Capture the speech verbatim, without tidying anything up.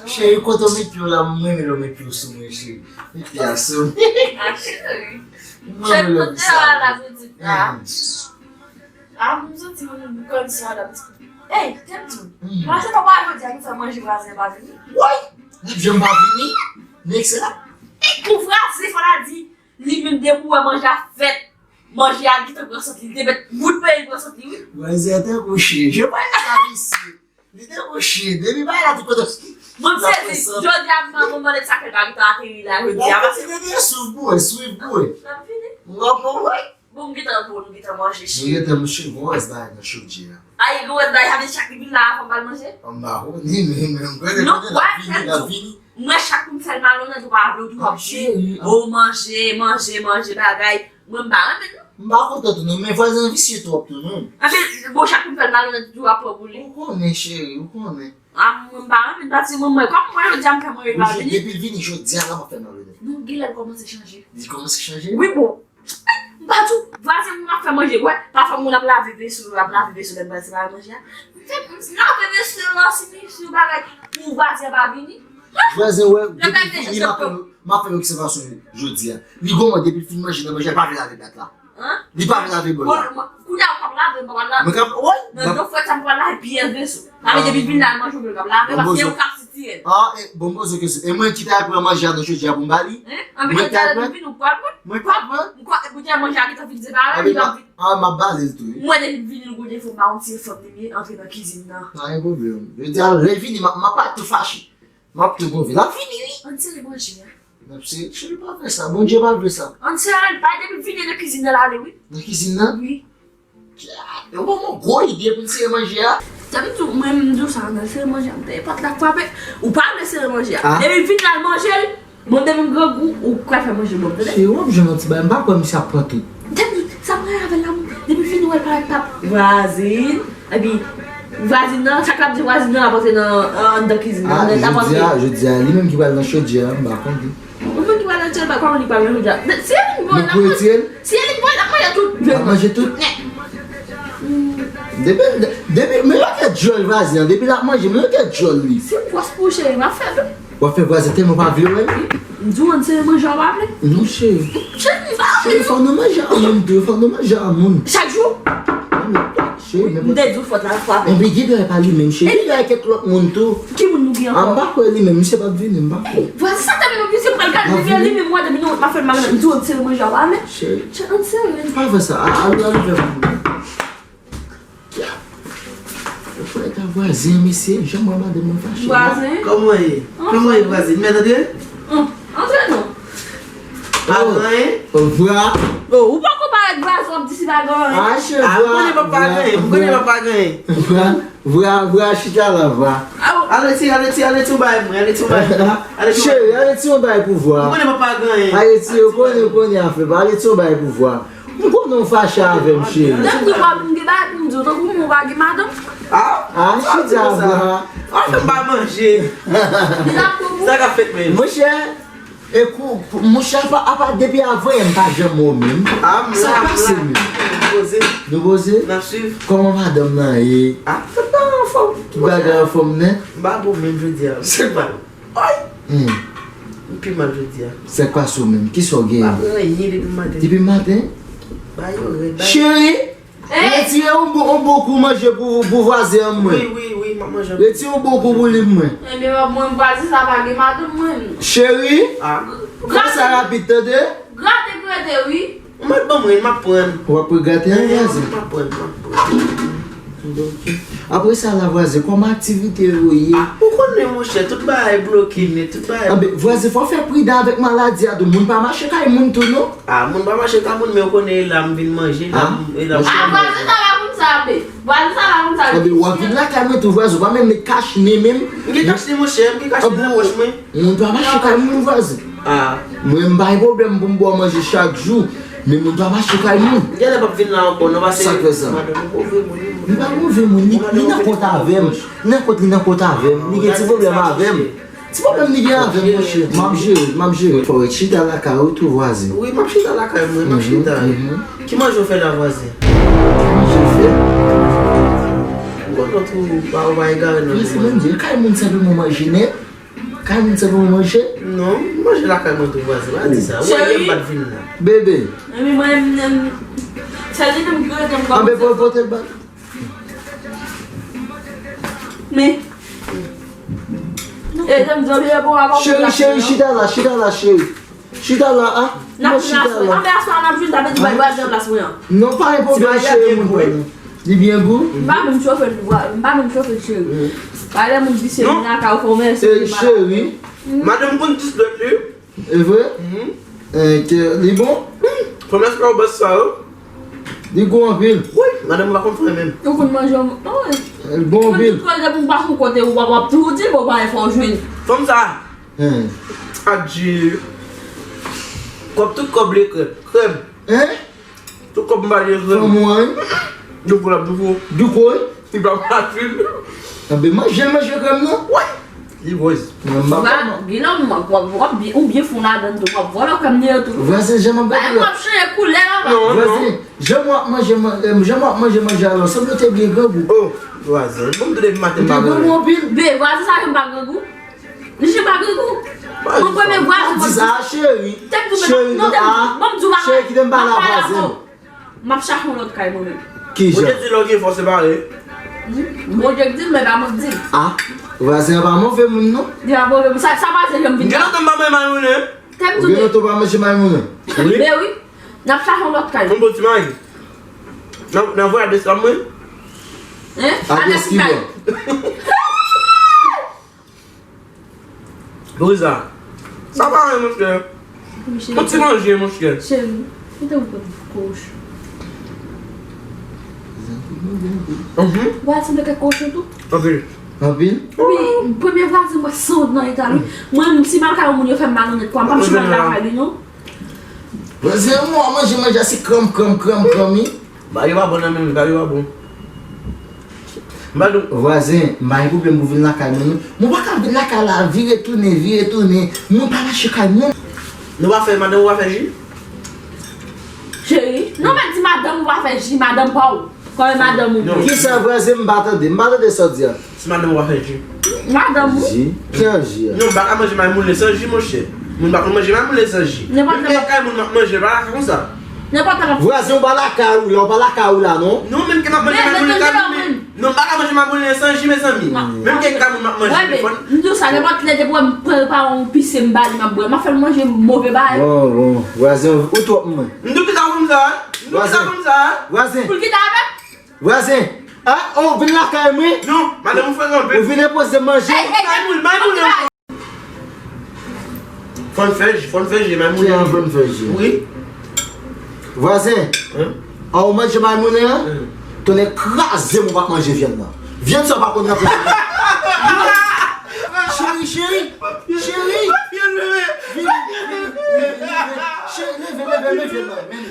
Cheri, kote w met pye w la, mwen renmen lè w met pye w sou mwen, cheri. Met pye a sou mwen. Ah, cheri. Mwen renmen lè w fè sa. Cheri, kote w la, pitit la? Ah, m santi mwen konn sa la. Ey, tèt di. Vwazen pa pale jodi a, nou fè manje, vwazen pa vini. Woy! L ap janm pa vini? Nèg sa. Ey, pou vwazen, fò l a di, li menm depi w wè manje a fèt, manje a gentan pran sant li, li te mèt bout peyi pran sant li, wi. Vwazen an tankou chen. Je pa sa visye. Li te mouche, depi bagay la te kote. Mwen m sezi, jodi a m pa konprann sa fè bagay ta ateri la jodi a. Paske te de swiv pou wè, swiv pou wè. L ap vini. W ap wè. Bon, m gentan bon, nou gentan manje, cheri. Nou gentan mouche, gon rès bagay nan chodyè a. Ay, gon rès bagay, sa vle di chak li vin la, fò m ba l manje? M pa konnen, men, men, m konnen kote l ap vini, l ap vini. Mwen, chak pou m fè l malonnèt, ou pa vle, ou tou w ap di, o, manje, manje, manje, bagay. Mwen, m pa renmen, non. M pa kontan tou, non, men vwazen an visye twòp tou, non. Anfen, bon, chak pou m fè l malonnèt, ou tou w ap pran pou li. Ou konnen, cheri, ou konnen. A, mwen, m pa renmen, paske mwen, mwen, kòm mwen, jodi a, m fè manje, l pa vini. Depi l vini jodi a, la, m ap fè malonnèt. Non, genlè l kòmanse chanje. Li kòmanse chanje? Wi, bon. M pa di w, vwazen moun ap fè manje, wè. Pafwa moun ap lave veso, ap lave veso, lè m pral separe manje a. M fè, m lave veso yo, si, si bagay, pou vwazen pa vini. Vwazen wè, depi l vini, m ap fè, m ap fè obsèvasyon jodi a. Li gon mwen, depi l fin manje nan manje a, li pa vle lave plat la. Li pa vle lave bòl la. Kounye a ou k ap lave, m pa pral lave. Mwen k ap, wi. Nan de fwa sa m pral lave pye veso. Sa vle di depi l vin la, l manje, ou vle l ap lave, paske se ou k ap sitiye l. Ah, e, bon, m poze w kesyon. E mwen ki ta pran manje a nan chodyè a pou m ba li? Mwen ki ta pran? Mwen pa pran. Mwen kwè, e, kounye a manje a gentan fin separe, li pa vin. Ah, m ap bale l tou, wi. Mwen, depi l vini, l gon defo, m pa konn si se fanm li ye, antre nan kizin nan. Pa gen pwoblèm. Jodi a, lè l vini, m ap, m ap pa tou fache. M ap tou move. L ap vini, wi. Ann sere manje a. N ap sere. Cheri, pa fè sa. Bondye pa vle sa. Ann sere l, bay depi l vini nan kizin nan l ale, wi. Nan kizin nan? Wi. Yo ban mwen gwo ide pou n sere manje a. Sa vle di, mwen, m di w sa, nan sere manje a, m te pòt la frape. Ou pa vle sere manje a. Depi l vin la, l manje l. Bon, depi m grangou, ou ka fè manje bon, tande? Cheri, w ap jwenn yon ti bagay. M pa kwè misye ap pran tout. Depi, sa m rayi avè l la, depi fini wè l parèt pap. Vwazin, epi vwazin nan, sa k ap di vwazin nan ap antre nan, anndan kizin nan, nan ap antre. Jodi a, jodi a, li menm ki pral nan chodyè a, m pa konn li. Ou menm ki pral nan chodyè, m pa konn li pral nan chodyè a. Se li k voye, l ap manje. Se li k voye, l ap manje tout. L ap manje tout. Depi, depi, men yon tèt djòl vwazin an, depi l ap manje, men yon tèt djòl li. Se pwòs pou cheri, m ap fè tou. W ap fè vwazin tèlman pa vle wè l. M di w, ann sere manje a, w pa vle? Non, cheri. Cheri, m pa vle. Cheri, fò nou manje a moun tou, fò nou manje a moun. Chak jou? Cheri, men m te di w fòt la frape. Enben, gen bagay pa li menm, cheri. Gen bagay kèk lòt moun tou. Ki moun nou gen ankò? A, m pa kwè li menm, misye p ap vini, m pa kwè. Vwazin sa tèlman visye, m pral gade li menm, wè, depi nou, m ap fè l mal, m di w, ann sere manje a, w pa vle? Cheri. Cheri, ann sere. Pa fè sa, a, a, a, a, a. Yo fè ta vwazen, mesye, jan mwen madanm mwen fache. Vwazen? Kòman w ye? Kòman w ye, vwazen? Mèt antre? Hum, antre non. Pa gen anyen? Vwa. Oh, ou poko parèt vwazen, w ap di si pa gen anyen. Ah, cheri, vwa. Ah, m konnen pa pa gen anyen, m konnen pa pa gen anyen. Vwa, vwa, vwa, chita la, vwa. Ale ti, ale ti, ale ti, ou bay mwen, ale ti, ou bay mwen. Ale ti, ou bay mwen. Cheri, ale ti, ou bay pou vwa. M konnen pa pa gen anyen. Ale ti, ou konnen, ou konnen afè, ale ti, ou bay pou vwa. M konnen w fache avè m, cheri. Lè m di w pa pou m gen bagay pou m di w, tankou m ou pa gen madanm. Ah, chita, bra. Ou fè m pa manje. Sa k ap fèt menm? Monchè, e kou, monchè, apa, apa, depi avan yè m pa janm wè w menm. Sa k pase menm? Nou poze. Nou poze? N ap swiv. Kòman madanm nan ye? Ah, fèt pa anfòm. Ki bagay anfòm, nen? M pa bon menm jodi a. Se pa. Ay! Hmm. M pi mal jodi a. Sa k pase w menm? Kisa w genyen? Pa pran anyen depi maten. Depi maten? Ba yo rèd, ba yo. Cheri! Hein? Retire yon bon, yon bon kou manje pou, pou vwazen an mwen. Wi, wi, wi, m ap manje. Retire yon bon kou pou li mwen. Ebyen, mwen vwazen sa pa gen madanm mwen. Cheri! Ah. Fè sa rapid, tande? Grate, grate, wi. Ou mèt ban mwen, m ap pran. W ap grate a, vwazen? M ap pran, m ap pran. Apre sa la, vwazen, kòman aktivite yo ye? Ah, ou konnen, monchè, tout bagay bloke nèt, tout bagay. Anben, vwazen, fò w fè pridan avèk maladi a tou. Moun pa mache kay moun tou, non? Ah, moun pa mache kay moun, men ou konnen, e la m vin manje, e la m, e la m... Ah, vwazen, sa pa moun sa, be. Vwazen, sa pa moun sa. Anben, w ap vin lakay mwen tou, vwazen, ou pa menm met kach nen menm. M gen kach nen, monchè, m gen kach nen nan pòch mwen. Moun pa mache kay moun, vwazen. Ah. Mwen, m pa gen pwoblèm pou m ba w manje chak jou, men moun pa mache kay moun. Genlè p ap vin la ankò, non, paske... Sa k fè sa? Madanm ou move moun, wi. Li pa move moun, li, li nan kont avè m. Nan kont, li nan kont avè m. Li gen ti pwoblèm avè m. Ti pwoblèm li gen avè m, monchè. M ap jere, m ap jere. Fò w ret chita lakay ou tou, vwazen. Wi, m ap chita lakay mwen, m ap chita. Ki manje w fè la, vwazen? Ki manje w fè? Ou konn lòt ou pa, ou pa egare nan men mwen. Mèsi Bondye. Kay moun senpleman manje nèt. Kay moun senpleman manje. Non, m manje lakay mwen tou vwazen. Pa di sa. Ou wè yè m pa t vin la. Bebe. Enben mwen, m, m, sèl li menm ki rete m kòm. Anben pou pote l ba. Men. E, janm di w byen bon avan. Cheri, cheri, chita la, chita la, cheri. Chita la, a. N ap chita la. Anben aswè a n ap jwenn, sa vle di bay vwazen an plas mwen an. Non, pa gen pwoblèm, cheri, moun pa non. Li byen gou? M pa menm chofe l, m pa menm chofe l, cheri. Pa lè moun visye vin lakay ou fè w mèsi. E, cheri. Madanm konn dis lòt li. E vre? E, ke, li bon? Fòmès pa ou bòs sa yo. Li gou anpil. Wi, madanm ou pa konn fè menm. Ou konn manje, wi. Li bon anpil. Tout kote pou w pa sou kote, ou pa, w ap toujou di l, bon, pa fè w jwenn. Fanm sa. Adye. Kòb, tout kòb li krèb. Krèb. Tout kòb m pa li krèb. Fanm ou an, wi. Douko l ap douko. Douko, wi. Li pa fasil. Anben manje, manje krèm nan. Wi. Li ròz. Mwen m pa. Gen lòt w ap, w ap, w ap byen, ou byen fon ladan tou, w ap vòlò krèm nan yo tou. Vwazen, jan m ap gade la. W ap chanje koulè la. Non, non. Vwazen, jan w ap manje, jan w ap manje manje a la, sanble w te byen grangou. Oh, vwazen. Bon, m tande maten m pa grangou. Ou te grangou anpil. Be, vwazen sa gen pa grangou. Li jen pa grangou. Mwen premye vwazen. Di sa, cheri. Cheri, non, a. Cheri, kite m pale a vwazen. M ap chache yon lòt kay mwen menm. Ki jan? Bondye di lè w gen fòs separe. Bondye k di l, men pa mwen k di l. A, vwazen an pa move moun non. Li pa move moun. Sa, sa vwazen janm vin. Gen lontan m pa manje maymounen. Tèm tou. Gen lontan w pa manje maymounen. Wi. Ben wi. N ap chache yon lòt kay. Yon bon ti mayi. Nan, nan vwayaj de sa mwen. Hein? Adrès ki bò? Pouri sa. Sa pa anyen, monchè. Yon ti manje, monchè. Cheri, ou te konn koch. Mhm. Vwazen mwen te koch tou. Anpil. Anpil? Wi, premye vwazen mwen sanwont nan eta li. Mwen, si m al kay yon moun, yo fè m malonnèt, kwa, m p ap janm al lakay li, non. Vwazen, mwen manje manje a se kranm, kranm, kranm, kranm, wi. Bagay yo pa bon nan men m, bagay yo pa bon. M pa di w. Vwazen, m pa gen pwoblèm pou vin lakay mwen non. Mwen pa ka vin lakay la, vire tounen, vire tounen. Mwen pa mache kay mwen. Nou pa fè, madanm ou pa fè ji? Cheri, non, men di madanm ou pa fè ji, madanm pa w. Kòman madanm ou? Non. Kisa vwazen, m pa tande, m pa tande sa w di a. Si madanm ou pa fè ji. Madanm ou? Ji? Ki jan ji a? Non, m pa ka manje mayi moulen san ji, monchè. Moun pa konn manje mayi moulen san ji. Menm gen kay moun m ap manje, pa ka konsa. Nenpòt lè m ap. Vwazen, ou pa lakay ou la, ou pa lakay ou la, non? Non, menm ke m ap manje mayi moulen, kay moun. Non, m pa ka manje mayi moulen san ji, mezanmi. Menm ke kay moun m ap manje, telefòn. M di w sa, nenpòt lè depi w wè m pran pa yon pise m ba li, m ap bwè. M ap fè l manje move bagay. Bon, bon. Vwazen, ou twòp mwen. M di w kisa fanm sa a? M di w kisa fanm sa a? Vwazen. Pou l kite avè m? Vwazen, a, ou vin lakay mwen? Non, madanm ou fè anpil. Ou vin enpoze manje? Ey, ey, ey, ey, ey. Fò n fè ji, fò n fè ji, mayi moulen. Ki jan fò n fè ji? Wi. Vwazen, a ou manje mayi moulen an? Tonnè kraze m, ou pa manje vyann nan. Vyann sa ou pa konn nan. Cheri, cheri, cheri. Vini, vini, vini, vini. Cheri, leve, leve, leve, leve.